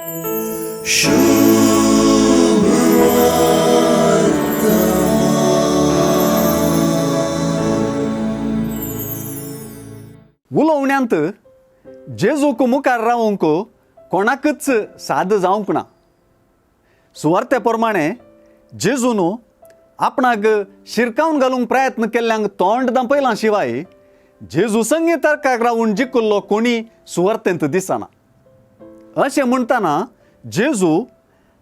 उलोवण्यांत जेजूक मुखार रावंक कोणाकच साद जावंक ना. सुवार्ते प्रमाणे जेजून आपणाक शिरकावन घालूंक प्रयत्न केल्ल्यांक तोंड दांपयलां शिवाय जेजू संगी तर्काक रावून जिखल्लो कोणी सुवार्तेंत दिसना. अशें म्हणटना जेजू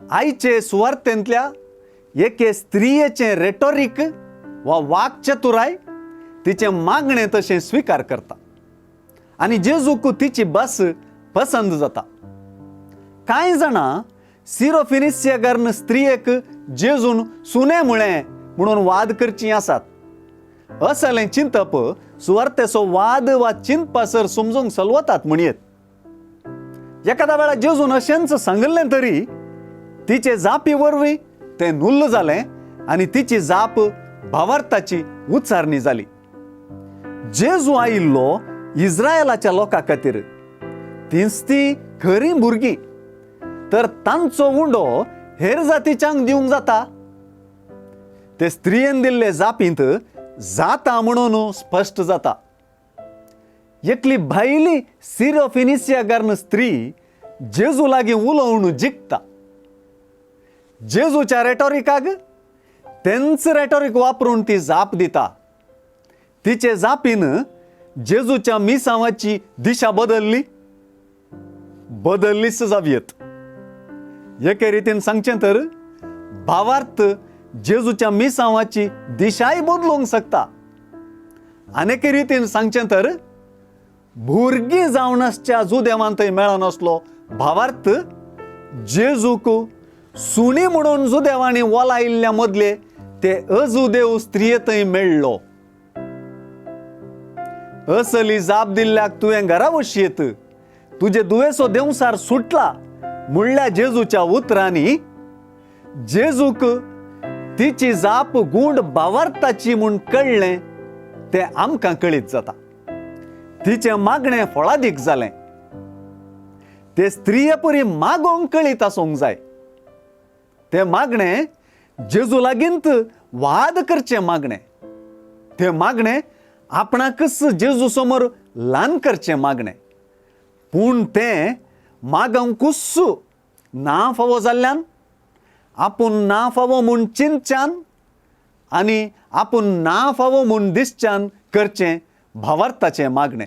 आयचे सुवार्तेंतल्या एके स्त्रियेचें रेटोरीक वा वाक्चतुराय तिचें मागणें तशें स्विकार करता आनी जेजूक तिची बस पसंद जाता. कांय जाणां सिरोफिनिसिया स्त्रियेक जेजून सुने म्हळें म्हणून वाद करचीं आसात. असलें चिंतप सुवार्तेचो वाद वा चिंतपासर समजूंक सलवतात म्हणयेत. एखाद्या वेळा जेजून अशेंच सांगिल्लें तरी तिचे जापी वरवीं तें नुल्ल जालें आनी तिची जाप भावार्थाची उच्चारणी जाली. जेजू आयिल्लो इस्रायलाच्या लोकां खातीर, तींच ती खरीं भुरगीं, तर तांचो उंडो हेर जातीच्यांक दिवंक जाता? ते स्त्रियेन दिल्ले जापींत जाता म्हणून स्पश्ट जाता. एकली भायली सिरोफिनिसिया स्त्री जेजू लागीं उलोवन जिखता. जेजूच्या रेटोरिकाक तेंच रेटोरीक वापरून ती जाप दिता. तिचे जापीन जेजूच्या मिसांवाची दिशा बदलली, बदललीच जावयेत. एके रितीन सांगचें तर भावार्थ जेजूच्या मिसांवाची दिशाय बदलूंक शकता. आनी एके रितीन सांगचें तर भुरगीं जावन आसच्या जुदेवांतय मेळनासलो भावार्थ जेजूक सुणी म्हणून जुदेवांनी वोलायिल्ल्या मदले ते अजुदेव स्त्रियेतय मेळ्ळो. असली जाप दिल्ल्याक तुवें घरा वशयेत, तुजे दुवेसो देंवसार सुटला म्हणल्या जेजूच्या उतरांनी जेजूक तिची जाप गूंड भावार्थाची म्हूण कळ्ळें तें आमकां कळीत जाता. तिचें मागणें फळादीक जालें. ते स्त्रिये परी मागोवंक कळीत आसूंक जाय. तें मागणें जेजू लागींत वाद करचें मागणें, तें मागणें आपणाकच जेजू समोर ल्हान करचें मागणें, पूण तें मागोवंकूच ना फावो जाल्ल्यान, आपूण ना फावो म्हूण चिंतच्यान आनी आपूण ना फावो म्हूण दिसच्यान करचें भावार्थाचें मागणें.